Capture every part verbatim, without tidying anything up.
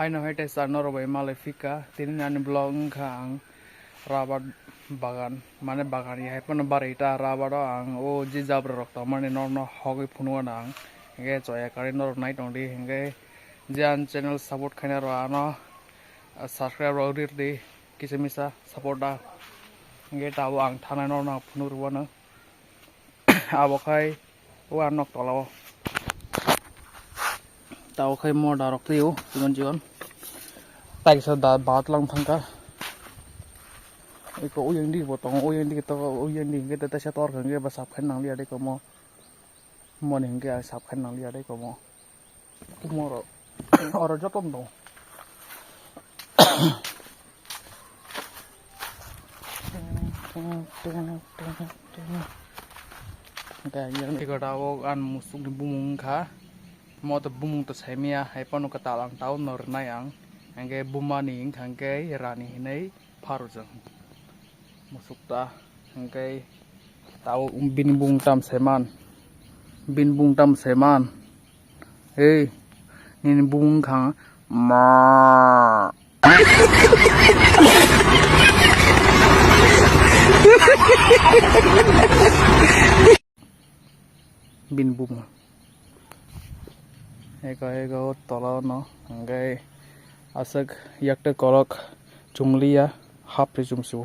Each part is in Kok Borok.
Haino hai teisa norok bai malai phika, tini ani vlog wngkha ang rabar bagan, mane bagan ya hai phano barwi ta rabar o ang o je jabra rok tongmani norokno hogwi phunukgo ang, hingke choya kwrwi norok nai tongdi, hingke je ani channel support khaina rok ano subscribe rok rirdi, kisa misa support da, hingke tabuk ang thanai norokno ang phunuk rwano. Abo khai o ang nok tola o. Tabuk khai mo darok twi o chikon chikon. Taisa da bat lang thangkha. Eko uyang di bo tongo, uyang di to, uyang di hingke teisa tor hingke ba sap khai nang liya de komo. Moni hingke ang sap khai nang liya de komo. Kumoro oro joto no tongo. Hingke yang ni gora o ang musuk ni bumung wngkha. Mo to bumung to saimaya, hai phano kwtal ang tao no rwnai ang. Hingke buma ni wngkha hingke rani hinui pharjak. Musuk ta hingke tao bini bumung tam saiman. Bini bumung tam saiman. Ei, nini bumung wngkha ma. Bini bumung. Eko, eko, tola no, hingke aswk yakte kolok chumliya, hapri chumsu.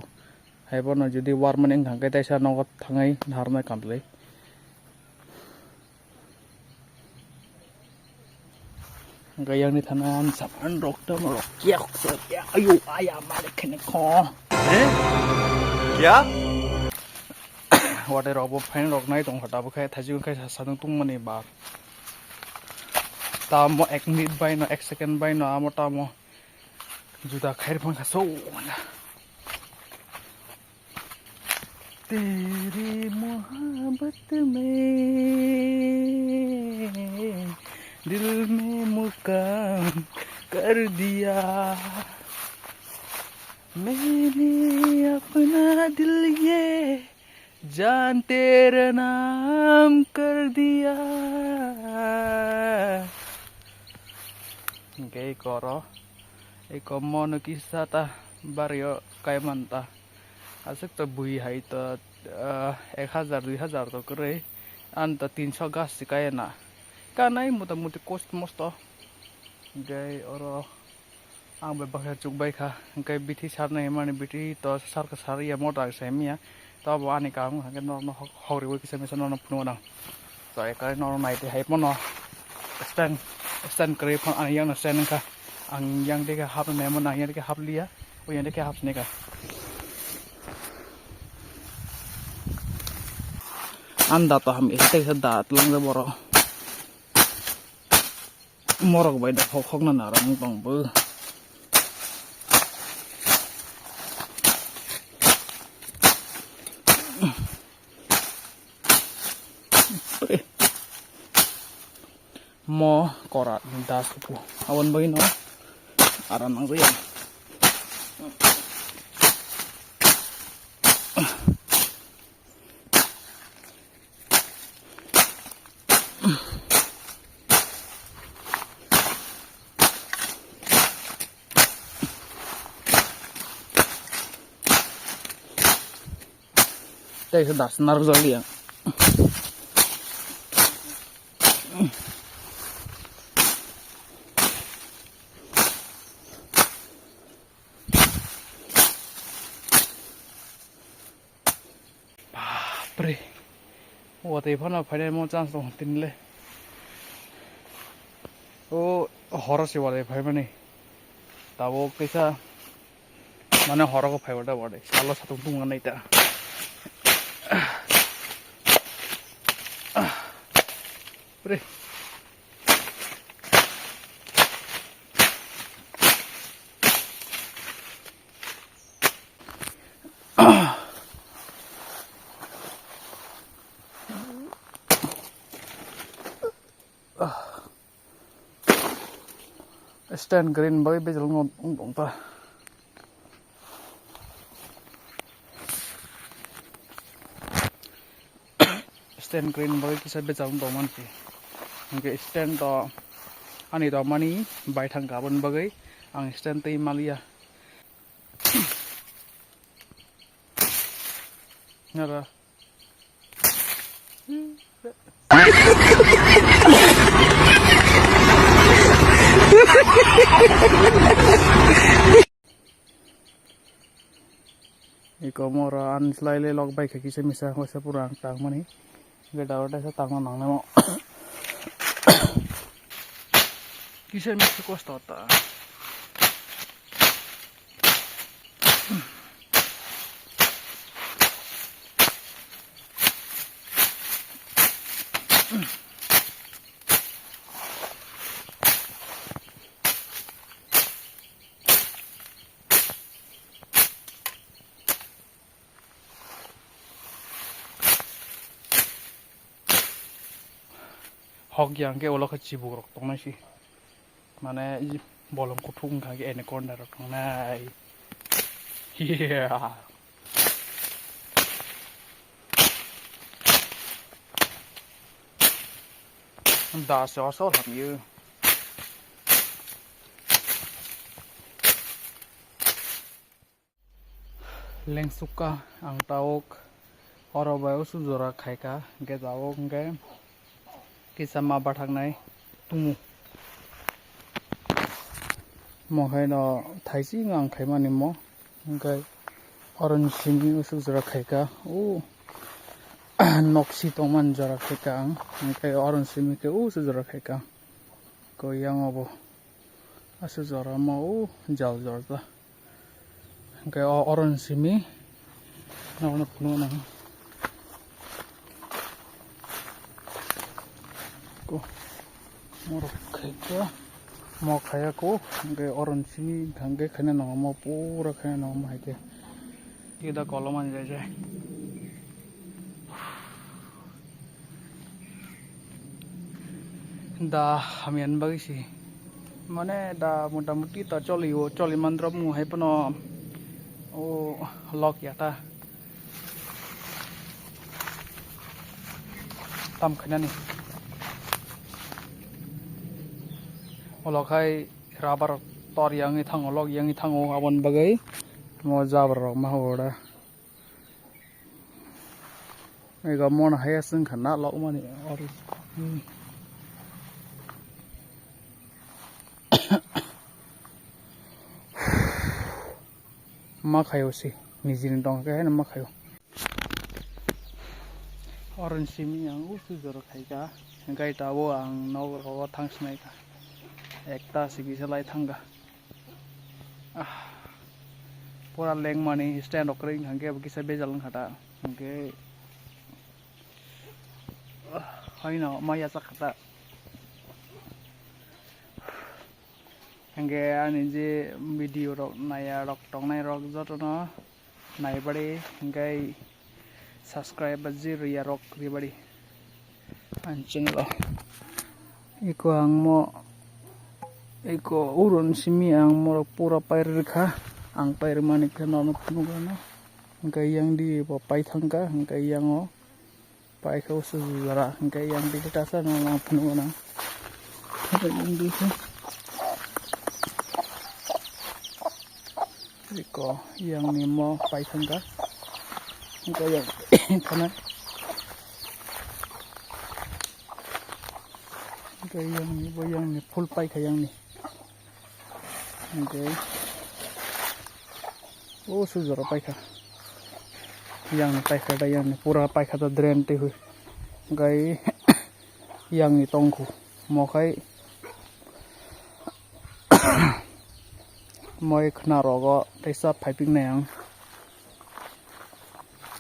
Hai bono jodi warmani wngkha hingke teisa nogo thangwi narwknai kanlwi. Hingke yang ni thana ang saman rok tamo rok kiyak kiyak, ayo, aya, malik kene kho. Eh? Kya? Watwi rok bo phaina rok nai tongkha, tabuk khe thaijwk khe sa-, sadung tungmani ba. Tamo ek minute bai no, ek second bai no, amo tamo juda khair phang kha so. तेरी मोहब्बत में दिल में मुकाम कर दिया मैंने अपना दिल ये जान तेरा नाम कर दिया. Hingke eko oro, eko mono kisa ta bario kaimanta. Aswk to bui hai to, ah, ek hajar, dui hajar to kwrwi. Ani to tinso gas se kaya na. Kanai mota moti kosto mosto. Hingke oro ang bai baksa chukbai kha. Hingke bithi sarnai himani bithi to sarka sariya mota ang saimanya. To bo ani kaam hingke norokno hok, hok riwi kisa misa norokno phunukgo nang. To ekari norok nai twi hai phano stand, stand kwrwi phano ani yang no stand wngkha. Ang yang dikhe hap nai mo, nang yang dikhe hap liya, o yang dikhe hap sini ka. Ang da to ham ese tei da tlang de boro. Morok bai da hok hok na narang tong bo. Mo korat das kupu. Aboni bagwi no aram nang ya. Tei khe das narwkjak liya. Bapre. Watwi phano phainai mo chance tong tini le. O horo se watwi phaimani. Tabuk kisa mane horo ko phaiba da watwi. Salo satung tung nai ta. Pre. Stand green bai bejal wng tong ta. Stand green bai kisa bejal wng tong man si. Hingke stand to Ani tongmani bai thangkha, aboni bagwi ang stand twi maliya. Nara. Eko mora an slai le lok bai khe kisa misa hoise pura ang tangmani. Gada o teisa tangna nangnai mo. Kisa misa kosto ta. Hok yang khe ulo khe chibuk rok tongnai si. Mane bolong kuthuk wngkha khe anaconda rok tongnai. Yeah. Da se asol hamyo. Lengsukha ang tauk oro bai usuk jora khaikha, hwnkhe tauk hwnkhe kisa ma bathaknai tumu. Mo haino thaising ang khaimani mo, hwnkhe oroni simi usuk jora khaikha, o noksi tongmani jora khaikha ang, hwnkhe oroni simi khe usuk jora khaikha, ko yang obo. Aswk jora ma o jal jor ta. Hwnkhe o oron simi nono phunukna. Ko morok khaikhe mo khaya ko hwnkhe oron simi hwnkhe khaina nango mo pura khaina nango mo hai khe. Tida kolom ani jai jai. Da hamyan bagwi si. Mane da motamuti ta choli o, choli mandrop mu hai phano o lok ya ta. Tam khainani. O lok hai rubber tor yangwi thango, lok yangwi thango, aboni bagwi mo jabra rok ma horo da. Ega mon haya sengkha na lok mani ori. Ma khayo si, nijini dong khe haino ma khayo. Oron simi ang usu jora khaika, hingkai tabo ang nok rogo thang sinaika. Ekta si kisa lai thangka. Ah, pura lengmani stand rok kwrwi wngkha, hwnkhe bo kisa bejal wngkha ta, hwnkhe haino ma yachak kha ta. Hwnkhe ani je video rok naiya rok tongnai rok jotono naibari, hwnkhe subscribe ba je rwya rok ribari. Ang chwngno iko ang mo iko uron simi ang morok pura pairwkha. Ang pairwmani khe nono phunukgwno. Hwnkhe yang di bo paithangkha, hwnkhe yango paikha usu jora, hwnkhe yang di tasa nono phunukgwno. Hwnkhe yang di khe. Iko yang ni mo paithangkha. Iko yang thana. Iko yang ni bo yang ni full paikha yang ni. Hwnkhe o sujoro paikha. Yang ni paikha da yang ni pura paikha da drain twi hui. Hwnkhe yang ni tongkhu. Mokhai moi khna rogo teisa piping nai ang.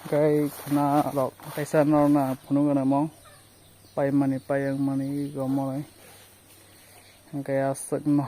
Gai khna rok teisa norna phunuk gana mo paimani payang mani gomoi. Hwnkhe aswkno